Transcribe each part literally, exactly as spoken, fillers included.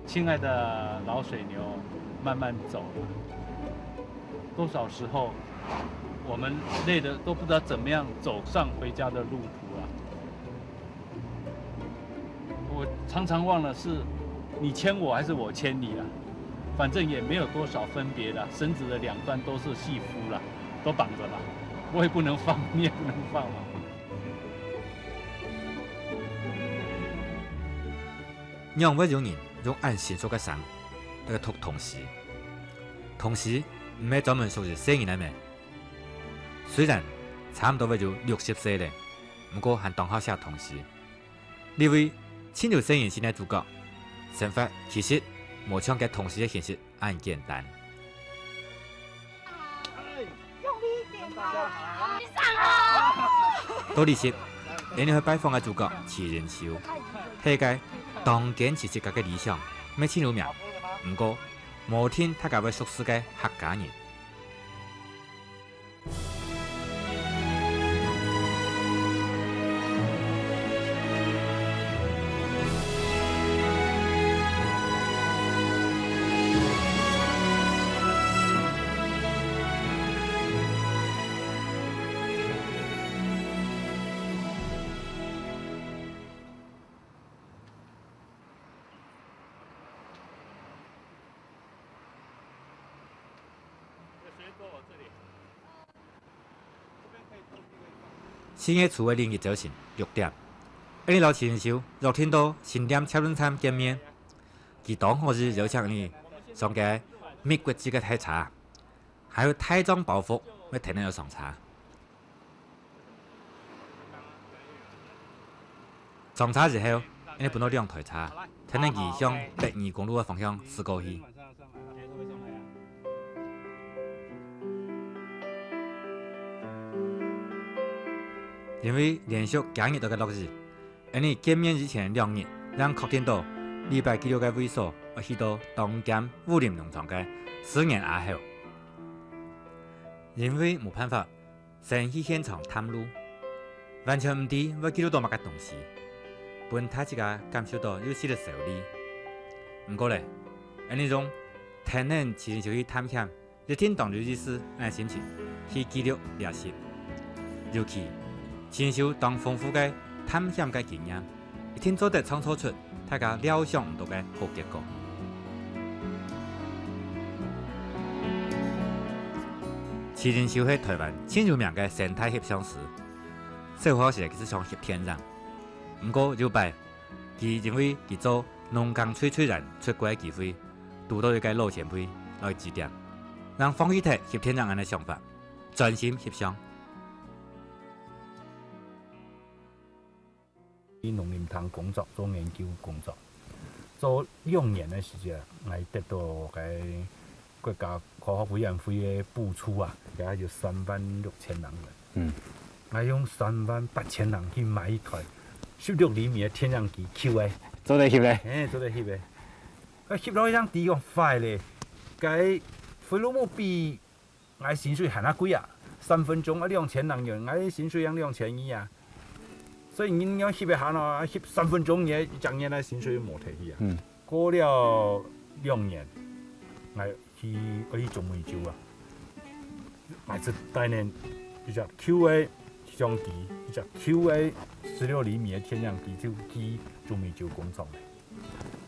亲爱的老水牛，慢慢走了。多少时候，我们累得都不知道怎么样走上回家的路途啊。我常常忘了是你牵我还是我牵你啊，反正也没有多少分别了，绳子的两端都是细丝了，都绑着了，我也不能放，你也不能放嘛。 仰會有人用恁成熟个聲來讀同時？同時毋係專門屬於細人个咩？雖然差毋多會有六十歲了，毋過還當好寫同時。這位盡有細人心个主角，生活其實無像該同時个形式 恁簡單。到這集，𫣆俚去拜訪个主角徐仁修，係一個當堅持自家个理想，乜盡有名，毋過無定大家會熟識个客家人。 新月初个另一朝晨，六點，𫣆俚摎徐仁修約定到新店車輪站見面。佢當好意邀請𫣆俚上該美國製个大車，還有大張包袱，乜跈等佢上車。 上車以後，𫣆俚分到兩台車，跈等佢向北宜公路个方向駛過去。因為連續幾日都在落雨，𫣆俚見面以前兩日，正確定到禮拜幾六个位所，愛去到東兼武林農場个思源阿后。因為無辦法， 先去現場探路，完全毋知會記錄到麼个東西，分大自家感受到有息仔愁慮。毋過咧，𫣆俚用跈等徐仁修去探險，一定當有意思恁个心情去記錄這集。尤其，徐仁修當豐富个探險个經驗， 一定做得創造出大家料想毋到个好結果。徐仁修係臺灣盡有名个生態翕相師，小學時佢就想翕電影。毋過有擺，佢因為佢做農耕最最然出國个機會，堵到一個老前輩來指點，正放棄忒翕電影恁个想法，專心翕相。 去農林廳工作，做研究工作。做兩年个時節，𠊎得到該國家科學委員會个補助啊，該有三萬六千零銀。嗯。𠊎用三萬八千零去買一台十六厘米个電影機，舊个。做得翕咧？嘿，做得翕个。啊，翕落去，正知講壞咧，該菲律賓比 𠊎薪水還較貴啊，三分鐘愛兩千零銀，𠊎薪水正兩千二啊。所以人愛翕个閒哦，翕三分鐘，你一隻月个薪水無忒去啊。嗯。過了兩年，𠊎去，愛去中美洲啊。𠊎就帶等一隻舊个相機，一隻舊个十六厘米个電影機，就去中美洲工作咧。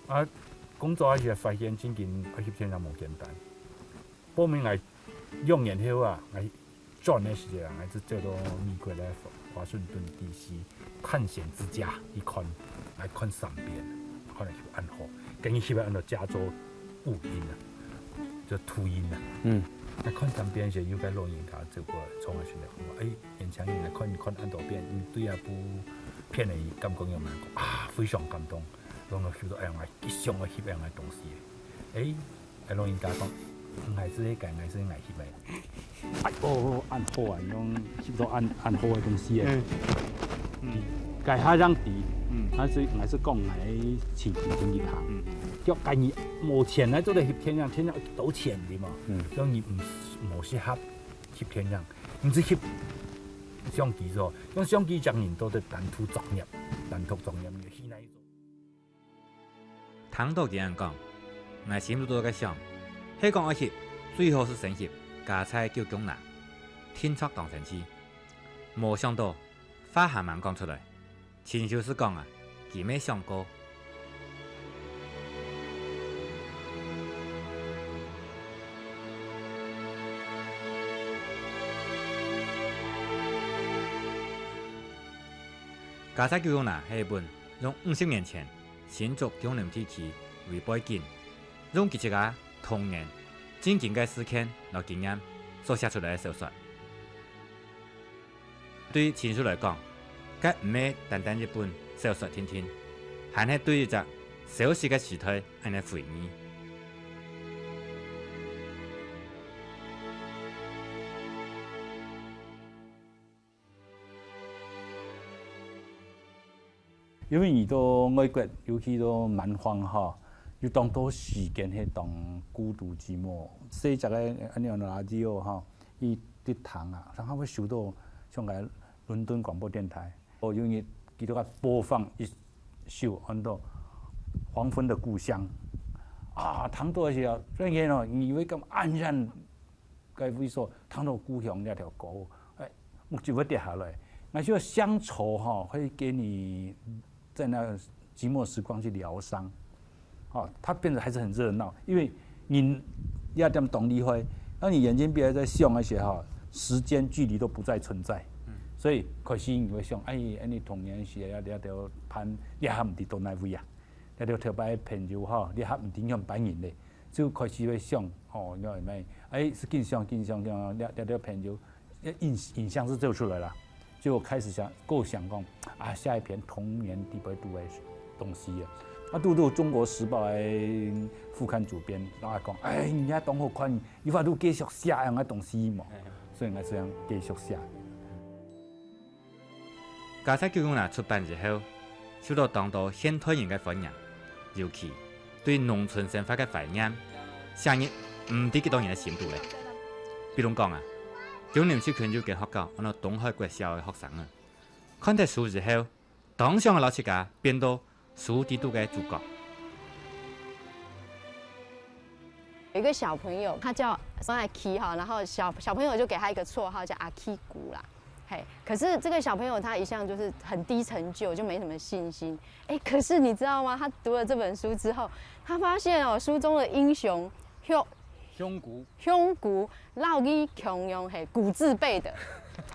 啊，工作个時節發現，正經愛翕電影無簡單。 報名𠊎兩年後啊，𠊎轉个時節啊，𠊎就走到美國个華盛頓D C探險之家去看，𠊎看三遍，看了就恁好，跟佢翕个恁多加州霧音啊，就禿音啊。嗯。𠊎看三遍時，有個老人家走過來，從𠊎身邊講：「哎，年輕人來看，看恁多遍，你對這部片个感覺仰般？」講啊，非常感動，然後就說：「哎呀，𠊎一向愛翕恁樣个東西。」哎， 哎，老人家講，𠊎係該，𠊎係𠊎翕个。哎喲，恁好啊，用翕到恁，恁好个東西誒。嗯。嗯。該下正知，嗯。但是𠊎係講𠊎情情情去行。嗯。叫該你無錢來做得翕電影，電影幾多錢對無？嗯。叫你毋，無適合翕電影，毋係翕相機做，用相機將人做得單獨作業，單獨作業，你去哪一種？ 聽到佢恁講， 𠊎心肚肚个想，係講愛翕，最好係先翕佳哉九降林，定著當生趣。無想到，話還吂講出來，秦秀就講啊，佢乜想過。 佳哉九降林係一本用五十年前新竹芎林地區為背景，用佢自家童年、正經个事件摎經驗所寫出來个小說。對秦秀來講，該毋係單單一本小說定定，還係對一隻消失个時代恁呢回憶。 因為你到外國，尤其到蠻荒吼，有當多時間係當孤獨寂寞。細隻个恁樣radio吼，佢直聽啊，然後會收到像該倫敦廣播電台，哦，有日佢都愛播放一首安到《黃昏的故鄉》啊，聽到个時候，突然間哦，你會感覺安然 該位所聽到故鄉這條歌，哎，目汁會跌下來。𠊎覺得鄉愁哈，會給你在那寂寞時光去療傷。哦，它變得還是很熱鬧，因為你要點動力會，當你眼睛閉合在想那些哈，時間距離都不再存在。所以可惜你會想，哎，哎，你童年時啊，這條伴，你還毋知到哪位啊？這條頭擺朋友哈，你還毋知樣般人咧。 就開始會想，哦，要愛，哎，係緊想緊想緊想，這這這朋友，印印象係走出來啦，就開始想，構想講，啊，寫一篇童年裡背讀个東西啊。啊，拄拄《中國時報》个副刊主編，然後講，哎，你這當好看，有法度繼續寫恁樣个東西無？所以𠊎就恁樣繼續寫。 佳哉九降林出版以後，受到當多現代人个歡迎，尤其對農村生活个懷念，寫入毋知幾多人个心肚咧。比如講啊，芎林集群有間學校安到東海國小个學生啊，看忒書以後，當想摎自家變到書裡肚个主角。 有一个小朋友，他叫阿奇哈，然后小小朋友就给他一个绰号叫阿奇古啦。嘿，可是这个小朋友他一向就是很低成就，就没什么信心。哎，可是你知道吗？他读了这本书之后，他发现哦，书中的英雄，香香菇，香菇，老弟同样嘿，古字辈的，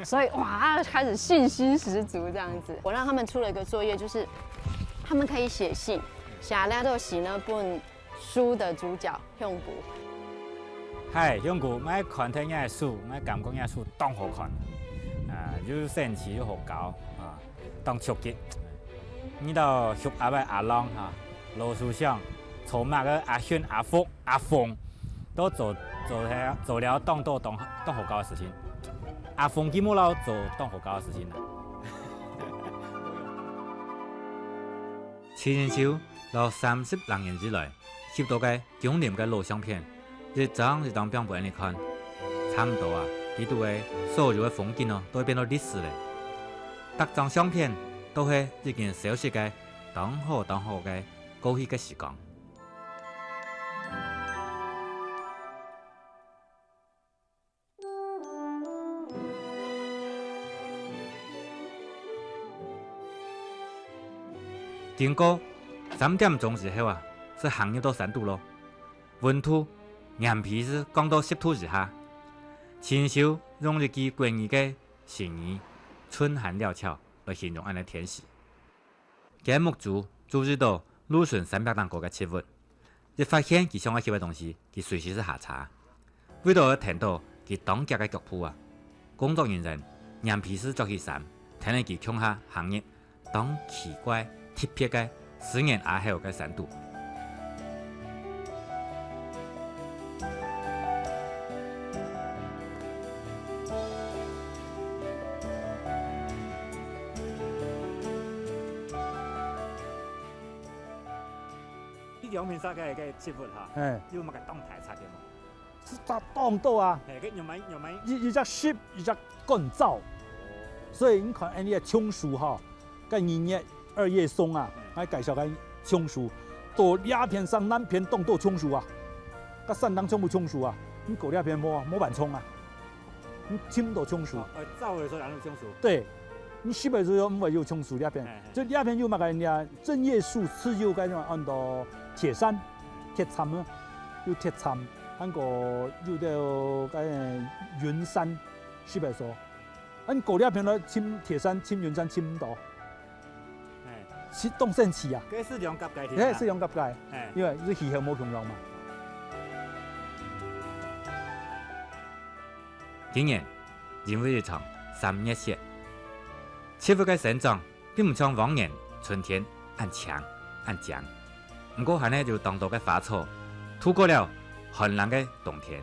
所以哇，他开始信心十足这样子。我让他们出了一个作业，就是他们可以写信，写了多少信呢？不 书的主角香菇。嗨，香菇，𠊎看忒若个書，𠊎感覺若書當好看，啊，又生趣又好搞，啊，當刺激。你到畜鴨个阿郎哈，老鼠祥，草蜢个阿訓、阿福、阿鳳，都做做了做了當多當當好搞个事情。阿鳳佢無摎做當好搞个事情啊。陳仁壽摎三十零年以來， 翕到个芎林个老相片，一張一張放分𠊎俚看。差毋多啊，裡肚个所有个風景哦，都會變到歷史咧。逐張相片都係已經消失个當好當好个過去个時光。 經過三點鐘以後啊，就行入到山肚囉。溫度黏皮就降到十度以下。陳仁壽用一句國語个成語「春寒料峭」來形容恁呢天時。 該目珠注意到路脣山壁頂高个植物，一發現佢想愛翕个東西，佢隨時就下車。為著愛跈到佢當遽个腳步啊，工作人員黏皮就著起衫，跈等佢共下行入當奇怪、特別个自然阿猴个山肚。 你兩面山个个植物哈，嘿，有麼个當大隻个無？是當當多啊！嘿，个有無有無？一一隻樹，一隻乾燥，所以你看，哎，你个松樹哈，該二月二月松啊，來介紹个松樹，到這片山南片當多松樹啊，該山頂全部松樹啊，你過這片無啊，無辦法衝啊，你尋毋到松樹。哦，呃，走的時候哪有松樹？對，你十个左右毋會有松樹這片，嘿，嘿。就這片有麼个呢？針葉樹、刺葉，該種安到鐵杉、鐵杉啊，有鐵杉，還過有个該雲杉，十个所。 恁過這片來尋鐵杉、尋雲杉尋毋到，哎，係當神奇啊！該係兩甲个，哎，係兩甲个，哎，因為係氣候無共樣嘛。今年因為一場三月雪，植物个生長並毋像往年春天恁靚、恁靚，毋過還係有當多个花草，度過了寒冷个冬天，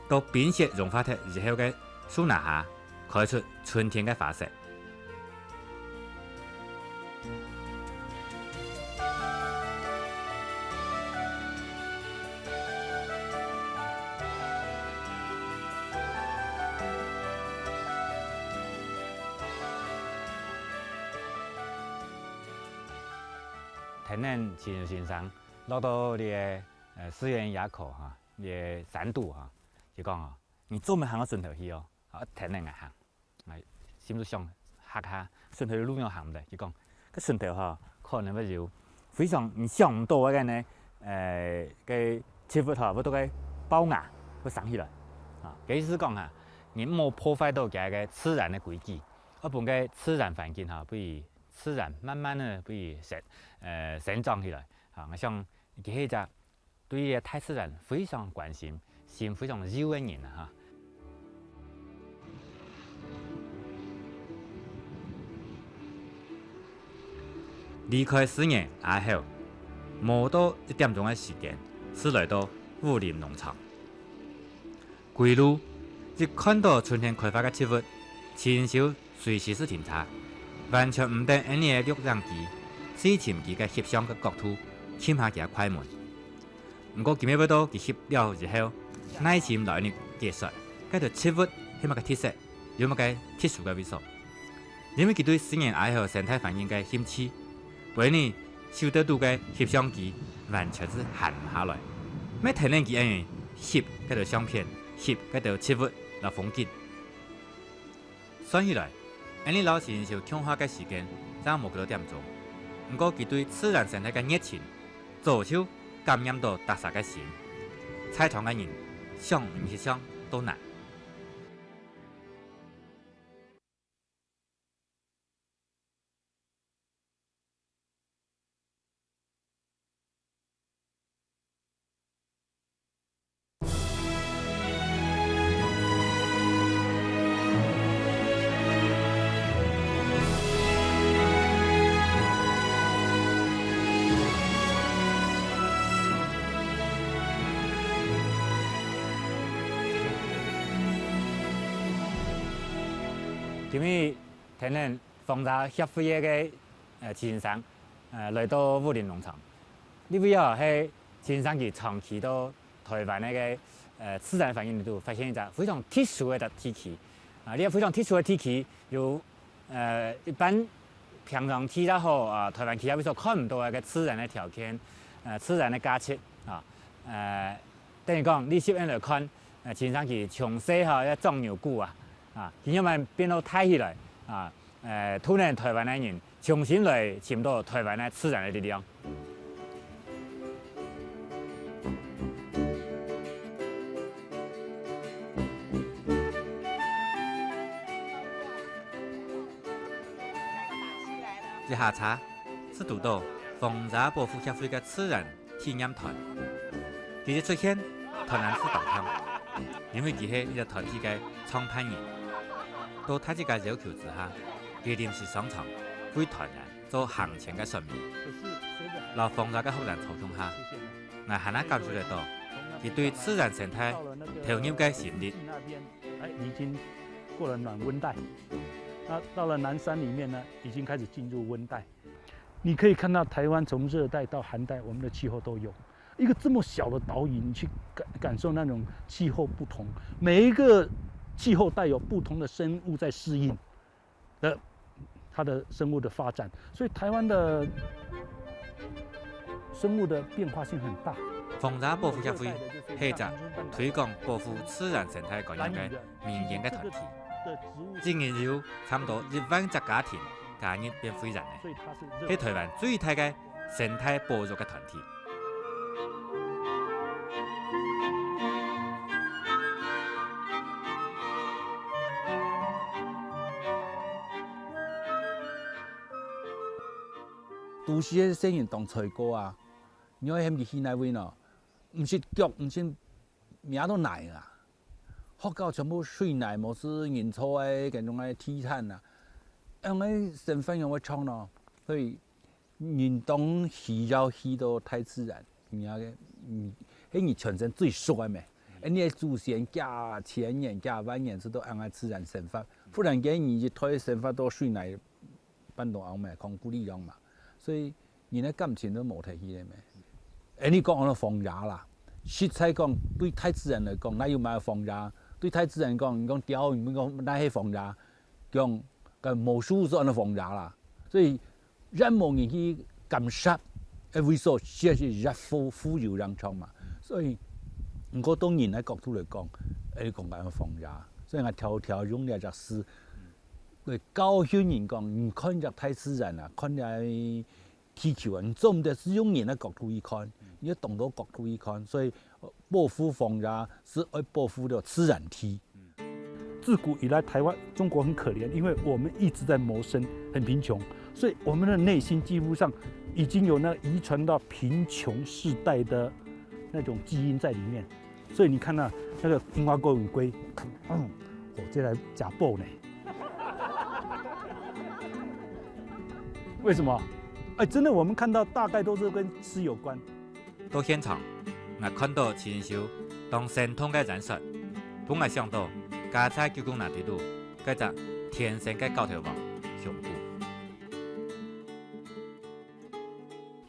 到冰雪融化忒以後个樹林下， 開出春天个花色。跈等秦先生落到這个，呃，四縣野口哈，這个山肚哈，佢講哦，你做毋得行到脣頭去哦，啊，跈等𠊎行。 𠊎心肚想，嚇下，脣頭个路仰行毋得，佢講，該脣頭吼，可能會有非常你想毋到个呢，呃，个植物吼，會到該暴芽，會生起來。啊，該意思講哈，你毋好破壞到佢个自然个規矩，愛分該自然環境吼，分佢自然慢慢个分佢生，呃，生長起來。啊，𠊎想，佢係一隻 對這大自然非常關心、心非常幼个人啊哈。離開四縣以後，無到一點鐘个時間，就來到武林農場。歸路，一看到春天開花个植物，親手 隨時就停車，完全毋等𠊎俚个錄影機、攝影機个翕相个角度，撳下佢个快門。毋過今晡日到佢翕了以後，耐心摎𠊎俚解說，該兜植物係麼个特色，有麼个特殊个位所。因為佢對自然愛好生態環境个興趣，分𠊎俚手頭肚个翕相機完全係閒毋下來，乜跈等佢恁樣翕該兜相片，翕該兜植物摎風景。 算起來，𠊎俚摎秦秀共下个時間正無幾多點鐘，毋過佢對自然生態个熱情，早就感染到逐儕个心。在場个人想毋識想都難。 今晡日跈等 荒野協會个，呃，先生，呃，來到武林農場。這位哦，係先生佢長期到臺灣个，呃，自然環境裡肚發現一隻非常特殊个地區。啊，這個非常特殊个地區有，呃，一般平常地也好，啊，臺灣其他位所看毋到个自然个條件，呃，自然个價值，啊，呃，等於講，你十年來看，呃，先生佢從細吼，愛掌牛牯啊， 啊，佢慢慢變到大起來，啊，呃，帶領臺灣个人重新來尋到臺灣个自然个力量。一下車，就堵到荒野保護協會个自然 體驗團。佢一出現，團員就當慶，因為佢係這隻團體个創辦人。到大自家要求之下，佢臨時上場，為團員做行前个說明，摎荒野个學生操共下，𠊎還較感受得到，佢對自然生態投入个心力。哎，你已經過了暖溫帶，那到了南山裡面呢，已經開始進入溫帶。 你可以看到臺灣從熱帶到寒帶，我們的氣候都有。一個這麼小的島嶼，你去感，感受那種氣候不同，每一個氣候帶有不同的生物在適應的，它的生物的發展。所以臺灣的生物的變化性很大。 風車保護協會係一隻推廣保護自然生態觀念个民間个團體，一年有差毋多一萬隻家庭加入變會員个，係台灣最大个生態保育个團體。 都市个細人當衰過啊，你愛喊佢去哪位呢？毋識腳，毋識摸到泥啊！學校全部水泥，無係人造个，該種个地毯啊，恁樣个生活仰會著呢？所以人當需要去到大自然，你个，嗯，係你全身最熟个咩？你个祖先幾千年、幾萬年係到恁樣个自然生活，忽然間你一代生活到水泥 半島အောင်咩，講古里樣嘛，所以人个感情都無忒去了咩。哎，你講安到荒野啦，實在講，對大自然來講，哪有麼个荒野？對大自然講，你講鳥，你講哪係荒野？講个無樹係安到荒野啦。所以，人無人去感受，哎，為所係係越富富有人唱嘛。所以，毋過對人个角度來講，哎，講緊荒野，所以𠊎條條用這隻字 來教訓人講，你看這大自然啊，看這地球啊，你做毋得係用人个角度去看，你要懂得角度去看，所以呃保護荒野係愛保護了自然體。自古以來，台灣、中國很可憐，因為我們一直在謀生，很貧窮，所以我們的內心幾乎上已經有那遺傳到貧窮世代的那種基因在裡面。所以你看到那個櫻花鉤尾龜，嗯，哦，這來假爆呢。為什麼？哎，真的，我們看到大概都是跟吃有關。到現場，𠊎看到徐仁修當生動个演說，分𠊎想到家在九宮那底肚該隻天生个教頭王熊谷。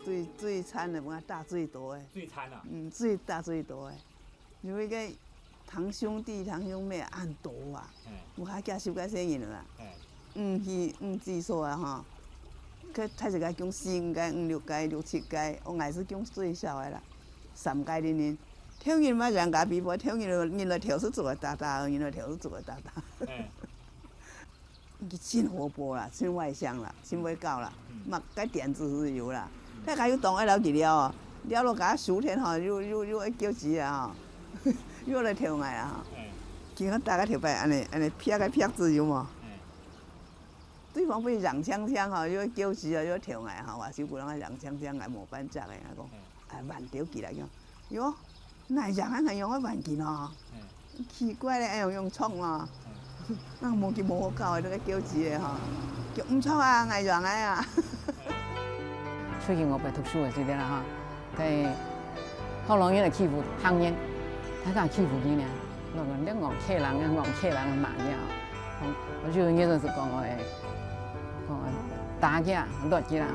最最慘个，我打最多个，最慘啊！嗯，最打最多个。 因為該堂兄弟、堂兄妹恁多啊，有下加收个細人啊，毋去毋止數啊吼。佢大自家降四五个、五六个、六七个，我𠊎係降最少个啦，三个人呢。挑人嘛，人家比賽，挑人人來挑係做个大大，人來挑係做个大大。 佢真活潑啦，真外向啦，真會搞啦，嘛該點子係有啦。大家又當愛摎佢尞哦，尞到佢輸忒吼，又又又愛叫佢啊吼，又來挑𠊎啊吼。佢講大家頭擺恁呢恁呢劈个劈子有無？對方分佢贏淨淨吼，又愛叫佢啊，又愛挑𠊎吼，話就鼓人贏淨淨，𠊎無半隻个，𠊎講。 啊，挽著佢來講，喲，哪樣啊，哪樣會挽佢哦？奇怪咧，哎喲，用衝哦，那無佢無好搞个，那個糾結个吼，叫毋錯啊，𠊎贏个啊。最近我不讀書个時節啦哈，在學老院个欺負行人，他敢欺負佢呢，那個你戇客人，戇客人罵佢啊，我就那陣時講我，講打佢啊，落佢啦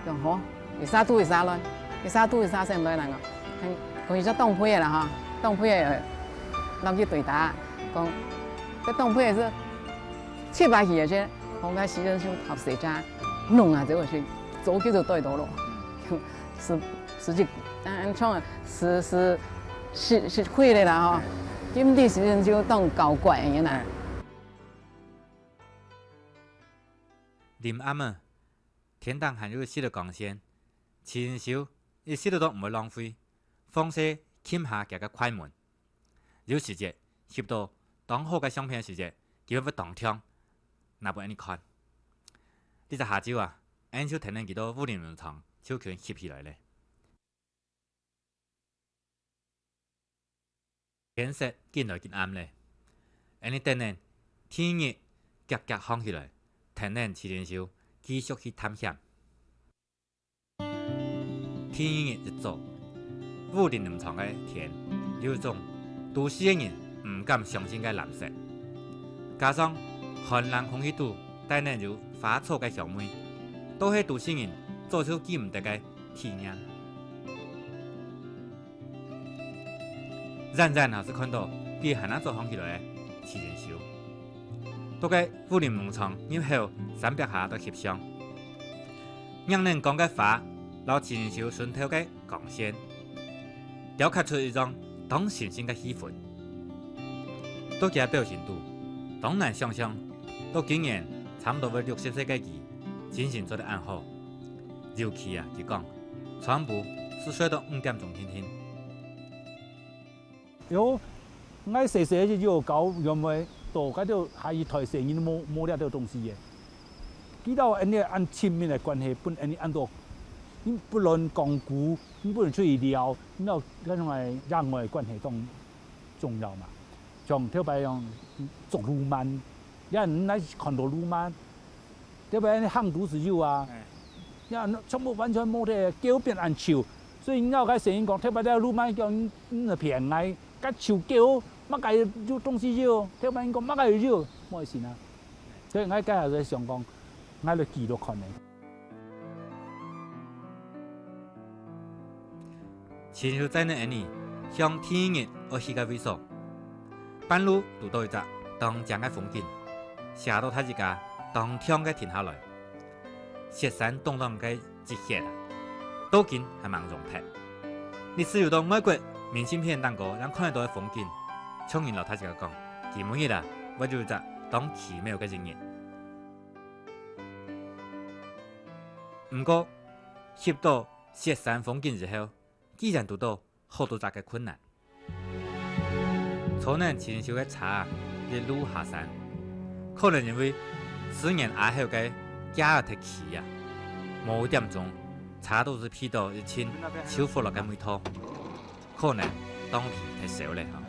吼，講好。 一儕拄一儕來，一儕拄一儕先來人哦。講佢做當配个啦吼，當配个，摎佢對打，講，這當配个係七百幾个錢，講該徐仁修頭細隻，弄啊，這個是早就就對到咯，是是這，嗯，像是是是是會个啦吼，今日徐仁修當搞怪个啦。臨暗啊， 天頂還有一息仔光線，徐仁修一息仔都毋會浪費，放勢撳下佢个快門。有時節，翕到當好个相片時節，佢會當暢，拿分𠊎兜看。這隻下晝啊，𠊎兜就跈等佢到武陵農場就近翕起來咧。 天色緊來緊暗咧，𠊎兜等等第二日遽遽䟘起來，跈等徐仁修繼續去探險。第二日一早，武陵農場个天有一種都市个人毋敢相信个藍色，加上寒冷空氣肚帶等有花草个香味，都係都市人早就記毋得个體驗。 遠遠還係看到比還較早䟘起來个徐仁修。到該武陵農場入口山壁下个翕相，迎冷光个花摎清修脣頭个光線，雕刻出一種當神聖个氣氛。在佢个表情肚，當難想像，到今年差毋多會六十歲个佢，精神做得恁好。尤其啊，佢講，全部係睡到五點鐘定定。 喲，𠊎細細个時候，教員會到該兜下一代細人無，無這兜東西个。佢兜恁呢恁親密个關係，分恁呢恁多，你不論講古，你不論出去尞，你知道該種个人外關係當重要嘛。像頭擺樣捉鱸鰻，也毋係看到鱸鰻， 特別係行都係有啊，哎。呀，全部完全無得，狗變恁臭。所以𠊎个細人講，特別在路邊叫你，你騙𠊎，該臭狗，麼个有東西有，特別人講麼个有，無愛信啊。所以𠊎該下就想講，𠊎來記錄看呢。 清修載等𠊎等向第二日愛去个位所。半路堵到一隻當靚个風景，餳到大自家當暢个停下來。雪山凍凍个積雪啊，到今還吂融忒。這係有到外國明信片頂高正看得到个風景，像人摎大自家講，今晡日啊，會有一隻當奇妙个一日。毋過，翕到 雪山風景以後，居然堵到好多隻个困難。坐等清修个車一路下山，可能因為食完阿猴个雞仔忒膣啊，無一點鐘，車都係鼻到一陣臭火燎个味道，可能當皮忒燒了哈。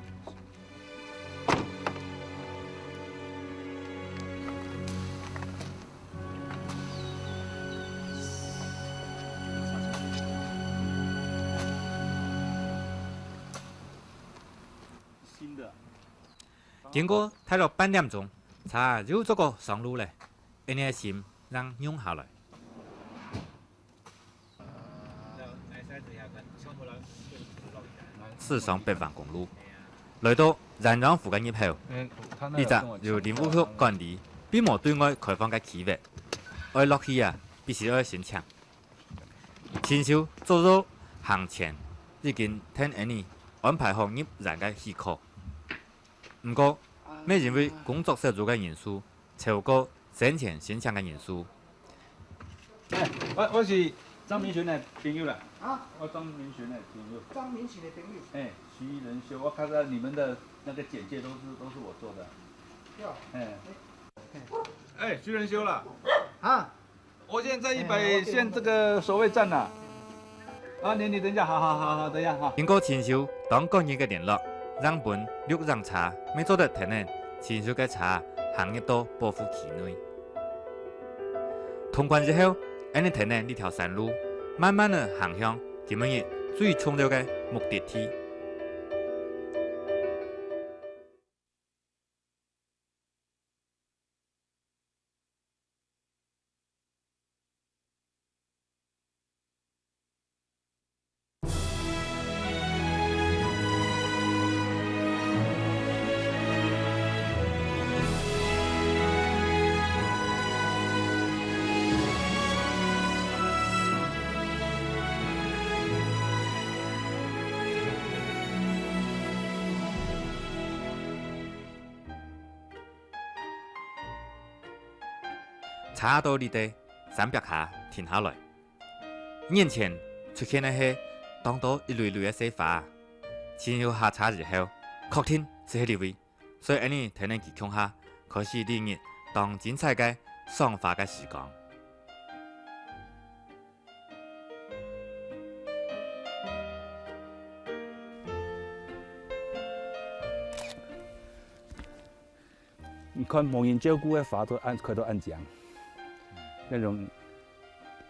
經過大約半點鐘，車又再過上路了，𠊎等个心正靜下來。 駛上北橫公路，來到蘭陽湖个入口，這隻由林務局管理、並無對外開放个區域，愛落去啊，必須愛申請。清修早早行前已經𢯭𠊎等安排好入山个許可。毋過，乜因為工作小組个人數 超過先前申請个人數。哎，我，我是張明群个朋友啦。啊？我張明群个朋友。張明群个朋友。哎，徐仁修，我看到你們的那個簡介都是，都是我做的。對啊。哎。哎。哎，徐仁修啦。啊？ 我現在在一百線這個守衛站啊。啊，你，你等一下，好，好，好，好，等一下哈。經過清修當感人个聯絡，正分綠糝車乜做得𢯭等清修个車行入到保護區內。通關以後，𠊎等𢯭等這條山路，慢慢仔行向今晡日最重要个目的地。 車到這兜山壁下停下來。眼前出現个係當多一蕊蕊个細花。清修下車以後，確定就係這位，所以𠊎等𢯭等佢共下，開始這日當精彩个賞花个時光。 你看，無人照顧个花都恁，開到恁靚。該種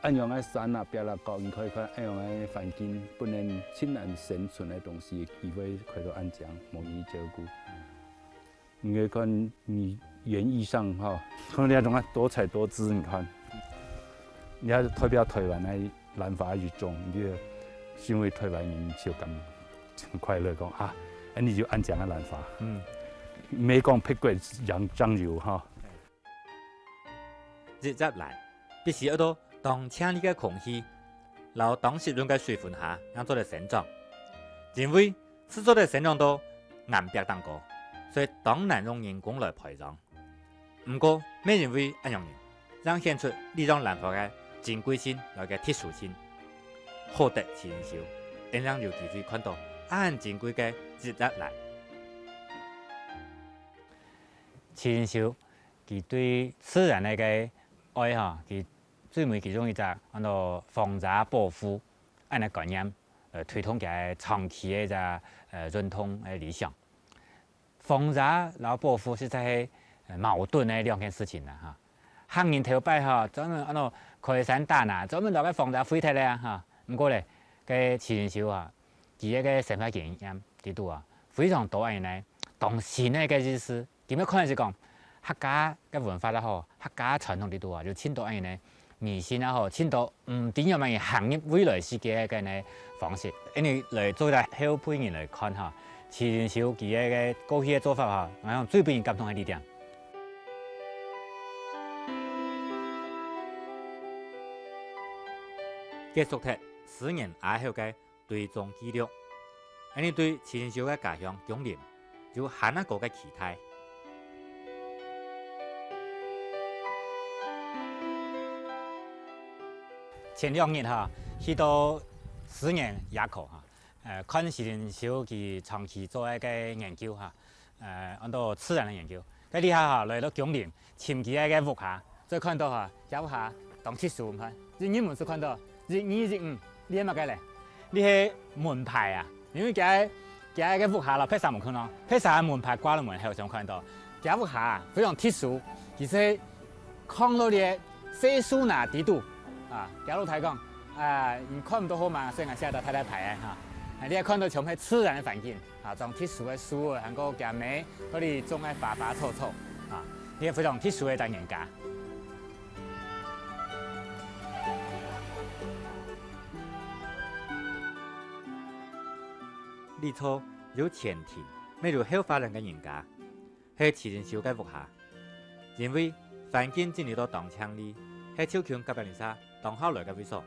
恁樣个山啊、壁啊、溝，你看，看恁樣个環境，本來盡難生存个東西，佢會開到恁靚，無人照顧。 你看你園藝上哈，看這種啊多彩多姿，你看，你看代表台灣个蘭花一種，你就身為台灣人就感很快樂，講啊，恁樣就恁靚个蘭花。嗯。毋係講別國樣，樣有哈。一隻蘭，必須愛到當淨俐个空氣，摎當濕潤个水分下正做得生長。因為係做得生長到岩壁頂高，所以當難用人工來培養。毋過，乜因為恁樣呢，正顯出這種蘭花个珍貴性摎个特殊性，好得徐仁修，𠊎正有機會看到恁珍貴个植物蘭。徐仁修，佢對自然个愛吼，佢最尾其中一隻安到荒野保護恁个概念，呃，推動佢个長期个一隻呃運動个理想。荒野摎保護實在係呃矛盾个兩件事情啦哈。客人頭擺哈，專門安到開山打林，專門摎該荒野毀忒了哈。毋過咧，該徐仁修啊，佢个生活經驗裡肚啊，非常多恁呢，當新个个意思。 佢乜可能係講，客家个文化也好，客家傳統裡肚啊，有盡多恁呢迷信也好，盡多毋知仰般人行入未來世界个呢方式。恁呢來做一個後輩人來看哈，徐仁修佢个過去个做法哈，𠊎想最分人感動个一點。結束忒十年阿後个 追蹤記錄，恁呢對徐仁修个家鄉芎林有還較高个期待。前兩日哈，去到思源野科哈，呃，看徐仁修佢長期做个研究哈， 呃，安到自然个研究。該這下哈，來到芎林，尋佢个屋下，再看到哈，厥屋下當特殊，你看，一入門就看到一二一五，這係麼个咧？這係門牌啊！因為厥个厥个屋下摎別儕無共樣，別儕門牌掛到門口，想看到厥屋下非常特殊，其實囥到這細樹林裡肚啊，厥老弟講啊，你看毋到號碼，所以𠊎寫到大大牌个哈。啊，你也看到全係自然个環境。 啊，種特殊个樹仔，還過厥尾，該裡種个花花草草，啊，這非常特殊个大人家。這座有前庭，乜有後花園个人家，係徐仁修个屋下。因為環境整理到當淨俐，係就近隔壁鄰舍當好來个位所。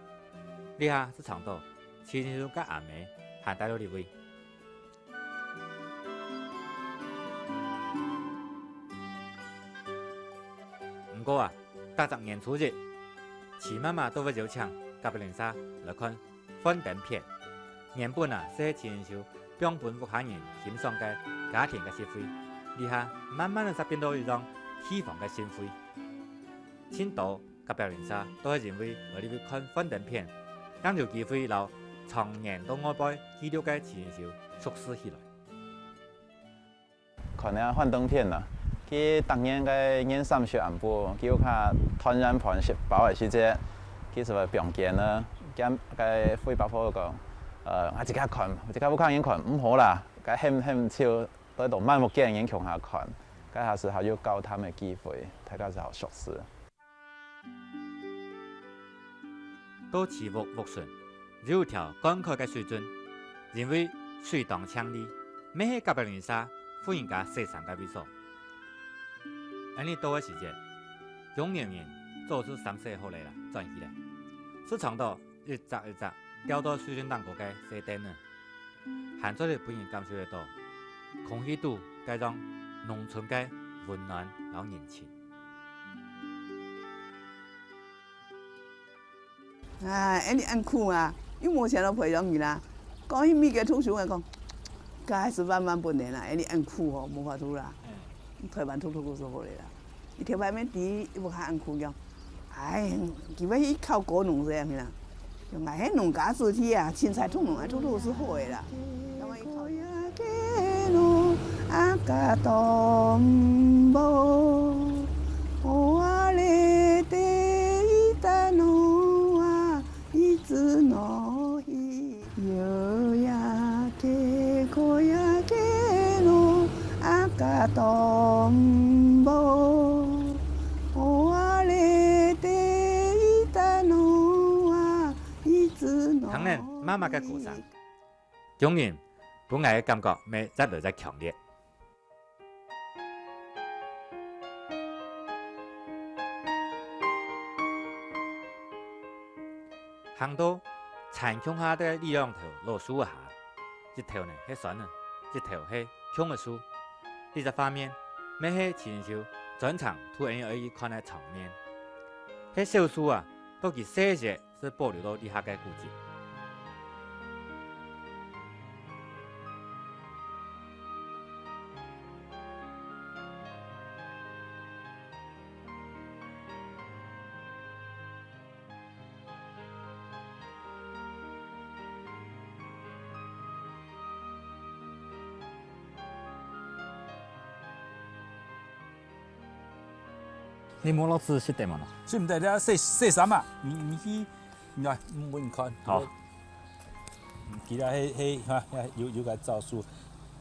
這下就撞到徐仁修个阿姆還戴到這位。 毋過啊，逐隻年初一，徐媽媽都會邀請隔壁鄰舍來看幻燈片。原本啊，係徐仁修放分屋下人欣賞个家庭个習會，這下慢慢仔變到一種地方个盛會。盡多 隔壁鄰舍都係因為來這位看幻燈片，正有機會摎長年到外背記錄个徐仁修熟識起來。看這幻燈片啊，佢逐年个年三十暗晡，佢屋下團圓飯食飽个時節，佢就會放監啊，佢个會伯婆講：「呃，啊，自家看，自家屋下人看，毋好啦，該喊喊笑，對到滿屋个人共下看，該下就好有交談个機會，大家就好熟識。」 到徐屋屋脣，有條灌溉个水圳，因為水當淨俐，乜係隔壁鄰舍婦人家洗衫个位所。恁呢到个時節，芎林人早就衫洗好了啦，轉去了，就撞到一隻一隻吊到水圳頂高个細凳仔。 還做得分人感受得到，空氣肚該種農村个溫暖摎人情。啊，恁呢恁苦啊，又無錢來培養佢啦。講起物件通常來講，該還係萬萬不能啦，恁呢恁苦吼，無法度啦。台灣土土就好了啦。 佢頭擺面第一屋下恁苦樣，唉，佢會去考果農仔啊，係啦。講𠊎係農家子弟啊，凊彩種農啊，做做就好个啦。聽等媽媽个歌聲，芎林分𠊎个感覺乜越來越強烈。行到纏共下个這兩頭老樹仔下，一頭呢係酸仔，一頭係共仔樹。這隻畫面，乜係徐仁秀專程渡𠊎俚愛去看个場面。係小樹仔，到佢細節 就保留到這下个古蹟。 你無落去食得無呢？食毋得，你愛洗，洗衫啊！你，你去，你來，𠊎分你看。好。嗯，其他係，係，哈，有，有个招數。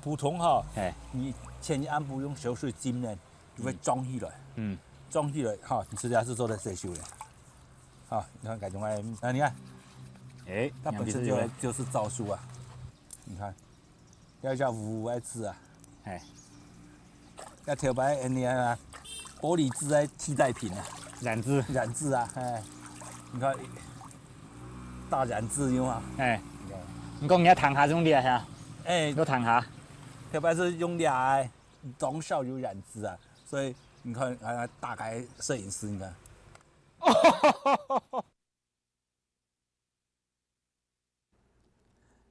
普通哈，嘿。你前一暗晡用燒水浸呢，就會嗯。脹起來。嗯。脹起來哈，你自家係做得洗手个。好，你看該種哎，啊，你看。哎，它本身就，兩邊是有的。就是招數啊。你看。 要叫烏烏个紙啊。嘿。要頭擺恁樣啊，玻璃紙个替代品啊。染紙。染紙啊，嘿。你看，大染紙有嗎？嘿。你看。你講你愛燙下用這个哈？哎。有燙下。頭擺係用這个，當少有染紙啊，所以你看，啊，打開攝影師，你看。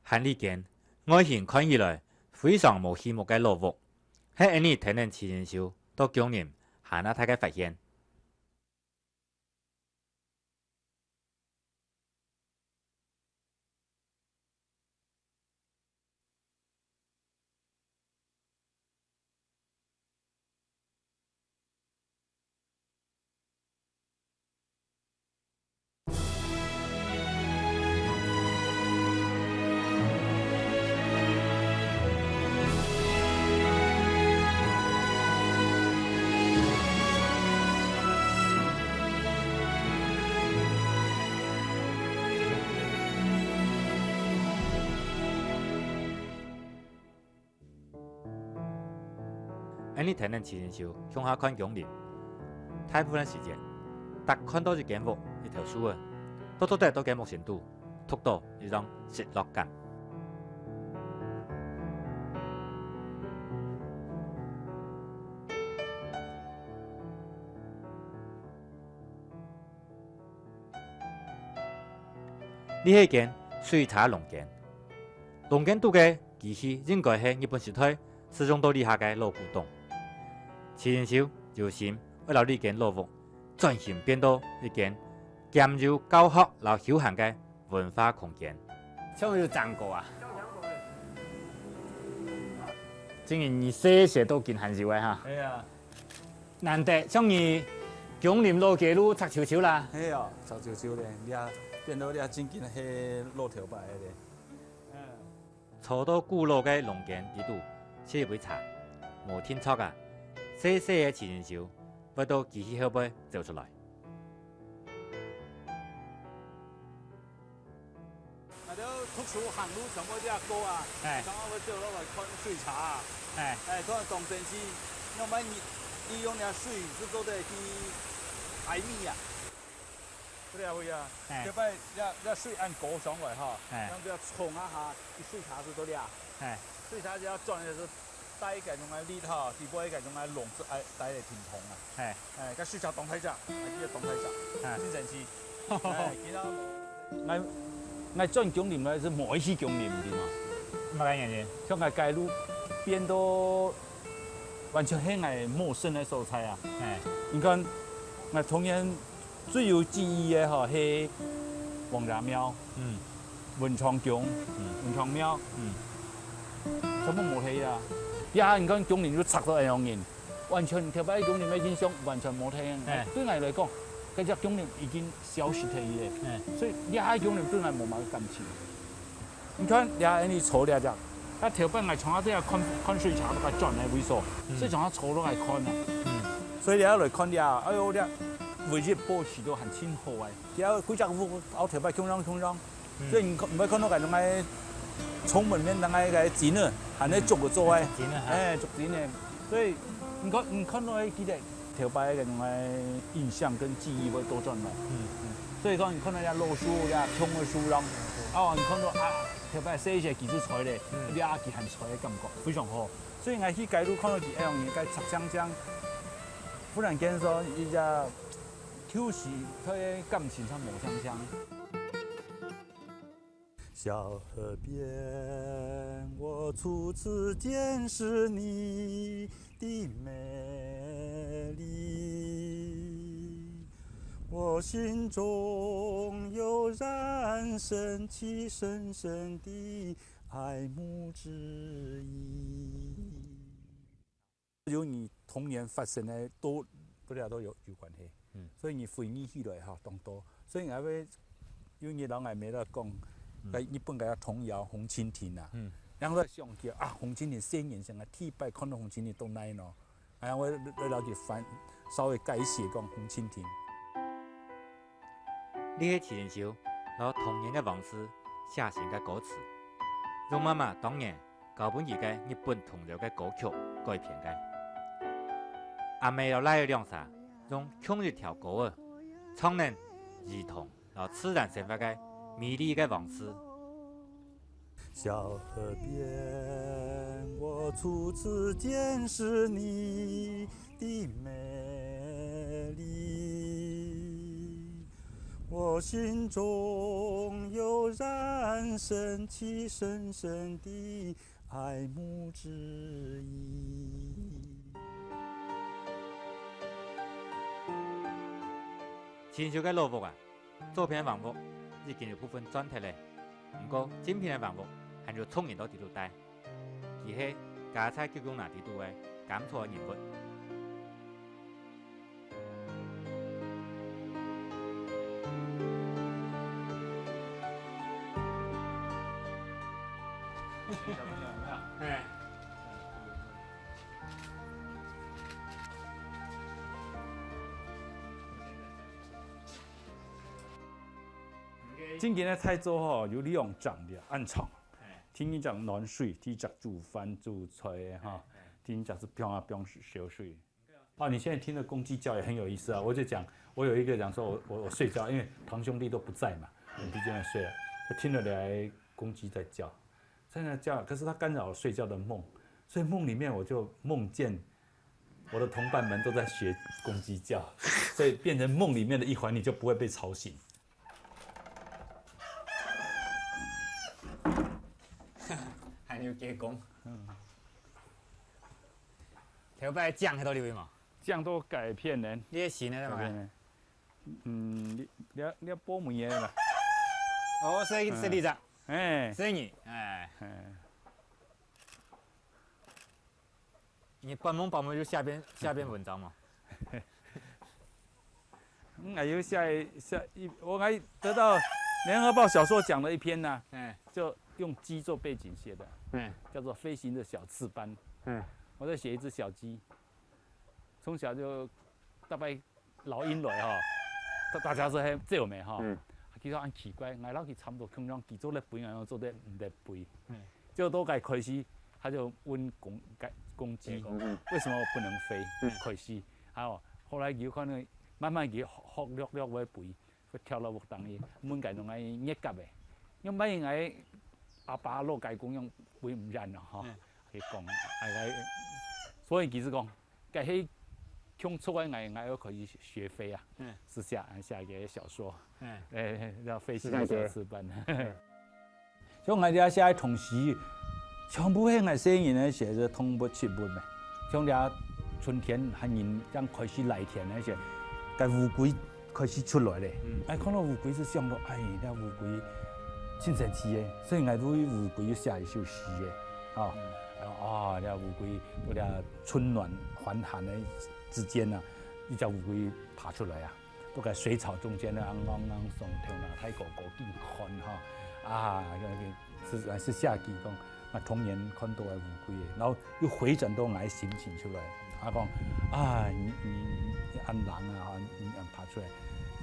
還這間，外形看起來非常無氣目个老屋，係𠊎俚跈等徐仁秀到芎林還較大个發現。 𠊎俚跈等徐仁秀共下看芎林，大部分時間，逐看到一間屋、一頭樹仔，都做得到該目前肚，讀到一種失落感。 這係間水車農間。農間肚个機器應該係日本時代使用到這下个老古董。徐仁秀有心愛摎這間老屋轉型變到一間兼有教學摎休閒个文化空間。像有長過啊？真个，你細細到今還有个哈？係啊。 難得，像你芎林老街路赤菁菁啦。係哦，赤菁菁咧，這變到這正經係老頭擺个咧。坐到古老个農間裡肚，食一杯茶，無定著啊，細細个徐仁秀會到機器後背走出來。 𠊎兜讀書行路全部這過啊，哎。常常會走落來看水車啊。哎。哎，看當生趣，仰般你，你用這水係做得去挨米啊？做得會啊。哎。特別這，這水恁高上來吼，哎。像這衝啊下，佢水車係做得啊。哎。水車就愛轉个時 帶該種个力吼，底背該種个籠子愛帶來停動啊。嘿。哎，該水車當大隻，哎，記得當大隻，嘿。真神奇。哎，其他，𠊎，𠊎轉芎林來係無愛去芎林个嘛。麼个原因？像𠊎街路變到完全係𠊎陌生个所在啊。嘿。你看，𠊎童年 最有記憶个吼，係王爺廟、嗯。文昌宮、嗯。文昌廟，嗯。全部無忒啊。這下你看芎林就拆到恁樣形，完全頭擺芎林个印象完全無忒。嘿。對𠊎來講，該隻芎林已經消失忒咧。嘿。所以這下芎林對𠊎無麼个感情。 你看，這恁樣坐這隻，該頭擺𠊎常常在這看，看水車，該轉个位所，嗯。所以常常坐落來看啊。嗯。所以這下來看這，哎喲，這位置佈置到還真好哎。這幾隻屋，後頭擺共樣共樣，嗯。所以你看，你會看到該種个窗門面，該个个景呢，還在逐个做哎，景呢，哈。哎，逐景呢。所以你看，你看到个記得，頭擺个該種个印象跟記憶會倒轉來。嗯。嗯。所以講，你看到這老樹，這芎个樹攏，啊，你看到啊，特別細一些幾隻菜咧，嗯。這佢還菜个感覺非常好。所以𠊎去街路看到佢，哎喲，你該赤青青，忽然間說，一隻舊時佢个感情上無青青。 小河边，我初次见识你的美丽，我心中油然升起深深的爱慕之意。 有你童年發生个都，都這都有，有關係。嗯。所以你回憶起來哈，當多。所以𠊎會，有你老外妹來講，嗯。在日本个童謠《紅蜻蜓》啊，嗯。然後在想起啊，紅蜻蜓，細人生啊，第一擺看到紅蜻蜓到哪呢？然後我來了解翻，稍微改寫講紅蜻蜓。 這係徐锦綉摎童年个往事寫成个歌詞，用媽媽當年教分佢个日本童謠个歌曲改編个。阿姆摎倈仔兩儕用共一條歌仔，唱等兒童摎自然生活个美麗个往事。 小河边，我初次见识你的美丽，我心中油然升起深深的爱慕之意。徐錦綉个老屋啊， 左片个橫屋已經有部分轉忒咧，毋過正片个橫屋還有眾人都知道戴。佢係家在九宮拿底肚个甘草个人物。小朋友有沒有？嘿。 正經个菜棗吼，有兩種个恁長。第一隻暖水，第一隻煮飯煮菜个哈，第二隻係放啊放燒水。哦，你現在聽的公雞叫也很有意思啊！我就講，我有一個講說我，我，我睡覺，因為堂兄弟都不在嘛，我們就在睡了，就聽了兩個公雞在叫，在那叫，可是它干擾我睡覺的夢，所以夢裡面我就夢見 我的同伴們都在學公雞叫，所以變成夢裡面的一環，你就不會被吵醒。還有雞公。嗯。頭擺醬係到哪位嘛？醬都改變了。你个新个嘛？改變了。嗯，你，你，你要播梅个啦。哦，所以，嗯。所以你講。哎。所以你，哎。哎。 你半夢半夢就寫篇，寫篇文章嘛？嗯，還有寫，寫一，我還得到聯合報小說獎的一篇呢，哎。就用雞做背景寫的，哎。叫做《飛行的小翅膀》。哎。我在寫一隻小雞，從小就大概 老鷹來吼，大，大家都係走咩吼。嗯。佢講恁奇怪，𠊎摎佢差不多共樣，佢做得飛，𠊎做得毋得飛。嗯。結果到該開始，他就問公，該，公雞，哎，公雞。為什麼不能飛？嗯。開始，還有後來佢看到慢慢佢學，學略略會飛，會跳到屋頂去，問該種个月甲个，仰般𠊎阿爸老雞公樣飛毋遠咯吼。嗯。佢講，哎，哎，所以其實講， 該係共出个𠊎，𠊎愛開始學飛啊，嗯。係寫，寫个小說，嗯。哎，叫《飛行的小翅膀》。嗯。像𠊎這寫个童詩，全部係𠊎細人个時節个動物植物咩。像這春天，還人正開始犁田个時，該烏龜開始出來咧。嗯。哎，看到烏龜就想到，哎，這烏龜真神奇个，所以𠊎對烏龜又寫一首詩个，哦。嗯。啊，這烏龜，到這 春暖還寒个之間啊，一隻烏龜爬出來啊，都在水草中間啊，昂昂昂，上頭那太高高緊看哈，啊，係，係寫佢講，啊，童年看到个烏龜，然後又回轉到𠊎个心情出來，啊，講，啊，你，你，你恁冷啊，你恁爬出來，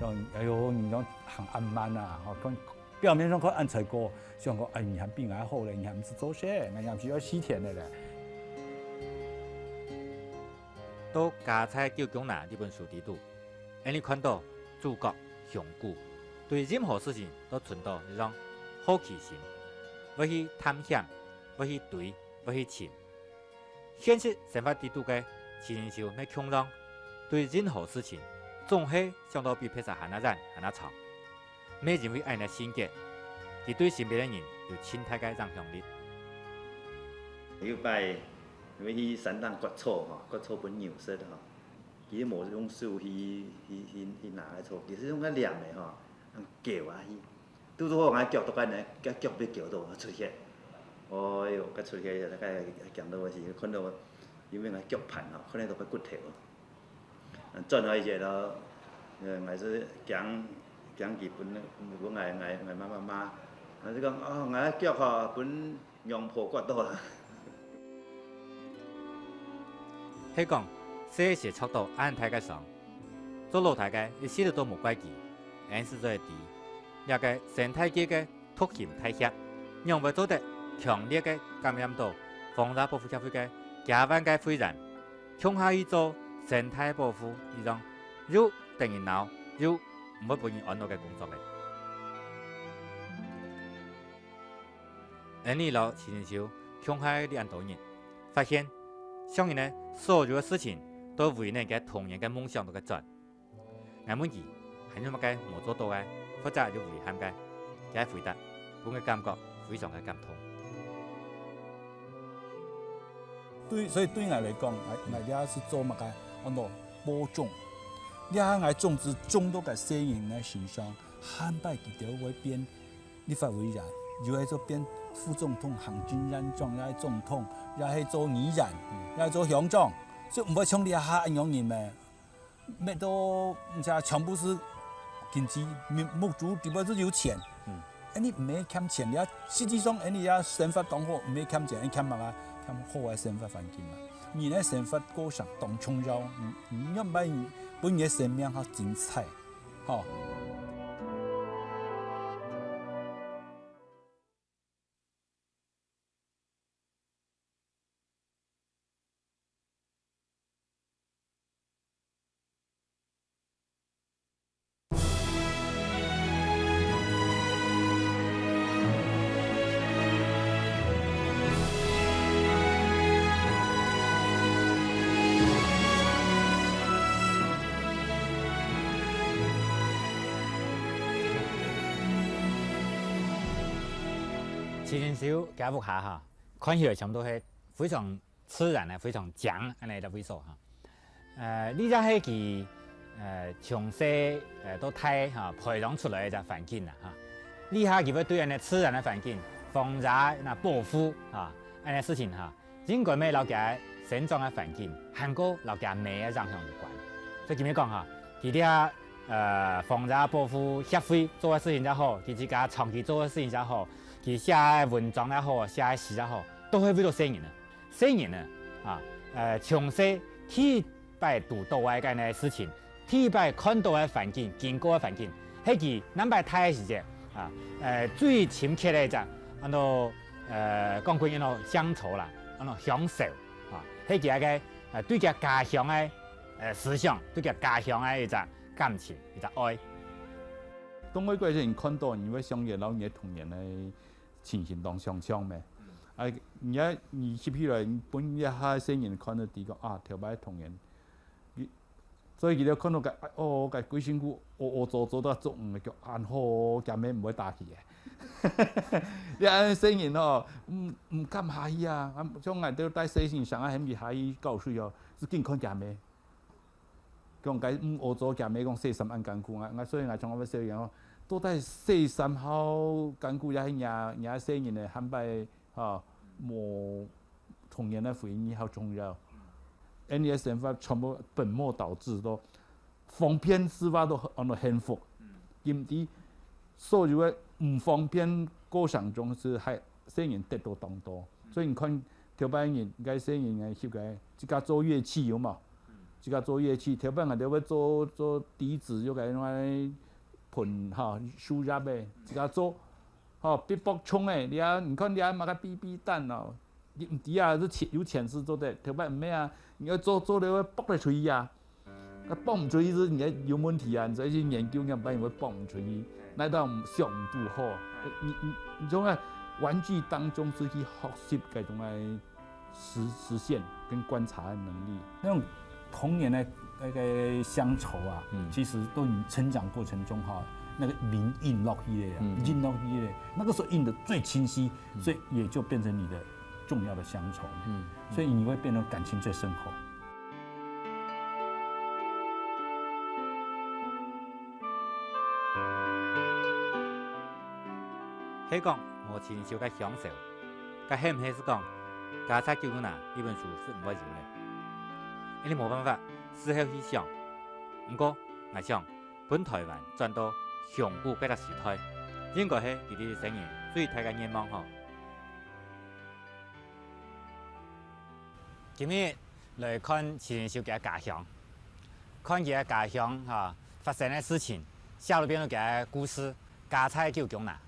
講，哎喲，你講行恁慢啊，吼，講 表面上看恁衰過，想講，哎，你還比𠊎好咧，你還毋使做事，𠊎也毋使愛犁田个咧。到《家在九宮拿》這本書裡肚，𠊎等看到主角香菇，對任何事情都存到一種好奇心，會去探險，會去追，會去尋。現實生活裡肚个徐仁修乜共樣，對任何事情總係想到比別儕還較遠、還較長。乜因為恁樣个性格，佢對身邊个人有盡大个影響力。有擺，𠊎去山頂割草吼，割草分牛食吼，佢無用手去、去、去、去拿个草，佢係用个拈个吼，用攪啊去。 堵堵好𠊎腳都該呢，該腳被攪到出血。哎喲，該出血，該驚到𠊎是看到，因為𠊎腳盤吼，看到都該骨頭。轉來一下咯，呃，𠊎係驚，驚佢分，分𠊎，𠊎，𠊎媽媽罵。𠊎就講，哦，𠊎腳吼，分娘婆割到啦。係講，細時著到恁大个傷， 做老弟个一息仔都無怪佢，𠊎實在知，這个生態界个毒性大協，仰會做得強烈个感染到荒野保護協會个幾萬个會員，共下去做生態保護，一種又得人惱又毋會分人安樂个工作咧。𠊎俚摎徐仁修共下這恁多年，發現，上人个所有个事情，都為𠊎个童年个夢想做个轉。 𠊎問佢，還有麼个無做到个，或者有遺憾个？佢个回答，分𠊎感覺非常个感動。對，所以對𠊎來講，𠊎，𠊎這係做麼个？安到播種。這下𠊎種子種到該細人个身上，下擺佢兜會變立法委員，又係做變副總統、行政院長，也係總統，也係做議員，也係做鄉長，就毋會像這下恁樣人咩。 搣到，毋知啊，全部係經濟目，目珠裡背係有錢。嗯。恁呢毋係欠錢，你啊，實際上恁呢啊，生活當好，毋係欠錢，欠麼个？欠好个生活環境啊。人个生活過程當重要，你，你仰般分你个生命較精彩，吼。 徐仁修佢屋下哈，看起來全部都係非常 自然个非常靚恁呢个位所哈。呃，這隻係佢，呃，從細，呃，到大哈，培養出來个一隻環境啦哈。這下佢會對恁呢自然个環境、荒野那保護哈，恁呢事情哈，應該乜摎佢生長个環境，還過摎佢姆个影響有關。所以今日講哈，佢這，呃，荒野保護協會做个事情也好，佢自家長期做个事情也好，佢寫个文章也好，寫个詩也好，都係為著細人个。 細人呢，啊，呃，從細第一擺堵著个該呢事情，第一擺看著个環境，經過个環境，係佢南北大个時節，啊，呃，最親切个一隻，安到，呃，講過安到鄉愁啦，安到鄉愁，啊，係佢个，呃，對佢家鄉个，呃，思想，對佢家鄉个一隻感情，一隻愛。當外國人看著，你會想起來你个童年个 情形當相像咩？啊，你啊，你翕起來，你分一下細人看著知講啊，頭擺童年。佢，所以佢兜看著个，哦，个幾辛苦，哦，哦，做，做到做，嗯，叫恁好，厥姆毋會打佢个。你恁細人哦，毋，毋敢下去啊！啊，像𠊎兜帶細人上啊，喊佢下去搞水哦，係緊看厥姆。 講該，嗯，學做厥姆講洗衫恁艱苦，𠊎，𠊎，所以𠊎從後尾小人哦，到底洗衫好艱苦，也係若，若細人个下擺，吼，無童年个回憶好重要。恁呢个生活全部本末倒置，都方便之外都安到幸福。今知所有个毋方便過程中係害細人得到當多。所以你看，頭擺人，該細人个翕个，自家做樂器有無？ 自家做樂器，頭擺𠊎兜會做，做笛子，又該用來歕哈，樹葉个，自家做，吼，必卜衝个，你啊，你看你啊，麼个B B彈哦，你毋知啊，係錢，有錢勢做得，頭擺毋係啊，你愛做，做了會卜得出去啊，啊，卜毋出去係你个有問題啊，你愛去研究，仰般會卜毋出去。那道想毋到吼，你你你从个玩具当中是去学习该种个实实践跟观察的能力。那种童年的那个乡愁啊，嗯。其实都你成长过程中哈，那个名印落去的啊，嗯。印落去的，那个时候印的最清晰，嗯。所以也就变成你的重要的乡愁。嗯。所以你会变得感情最深厚。 係講無親像个鄉愁，該係毋係係講《家財九九》啊，這本書係毋會有呢？因為無辦法事後去想。毋過，𠊎想，分臺灣轉到鄉古該个時代，應該係佢兜先人最大个願望吼。今日 來看徐仁修佢个家鄉，看佢个家鄉哈發生个事情，寫到變到佢个故事，家財九九啊，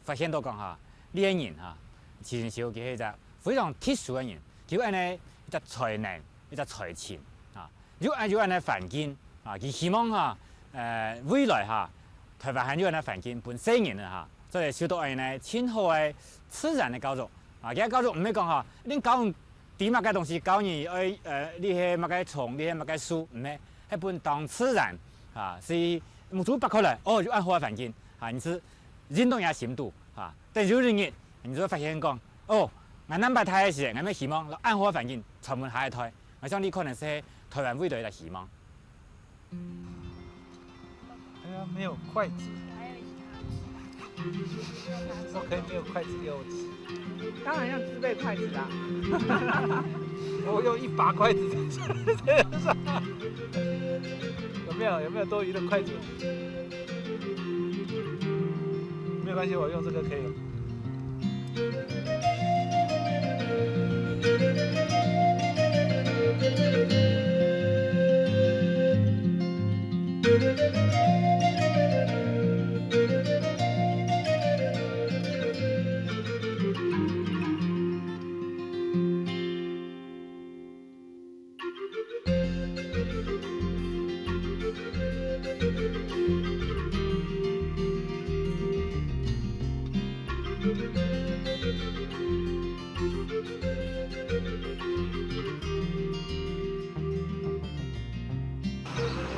發現到講哈，這个人哈，徐仁修佢係一隻非常特殊个人，佢有恁呢一隻才能，一隻才情啊，有恁有恁呢環境啊，佢希望哈，呃，未來哈，臺灣還有恁呢環境分細人仔哈，做得受到恁呢盡好个自然个教育啊，佢个教育毋係講哈，恁教 知麼个東西教你愛，呃，這係麼个蟲，這係麼个樹，毋係，係分當自然啊，係目珠擘開來，哦，有恁好个環境啊，你係印到若心肚啊。等有一日，你就會發現講，哦，𠊎恁擺大个時，𠊎乜希望摎恁好个環境傳分下一代。𠊎想這可能係臺灣未來个希望。 哎呀，沒有筷子。怎麼可以沒有筷子給我吃？當然要自備筷子啦。我用一把筷子在身上。有沒有，有沒有多餘的筷子？沒有關係，我用這個可以了。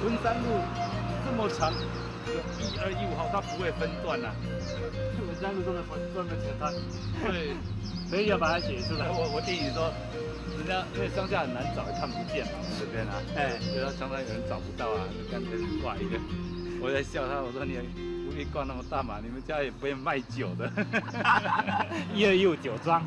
文山路這麼長，有一二一五號，它不會分段啊。文山路這麼分，這麼簡單。對。所以要把它寫出來。我，我弟弟說，人家因為鄉下很難找，也看不見嘛，這邊啊。哎。所以他常常有人找不到啊，就乾脆掛一個。我在笑他，我說你不必掛那麼大嘛，你們家也不會賣酒的。一二一五酒莊。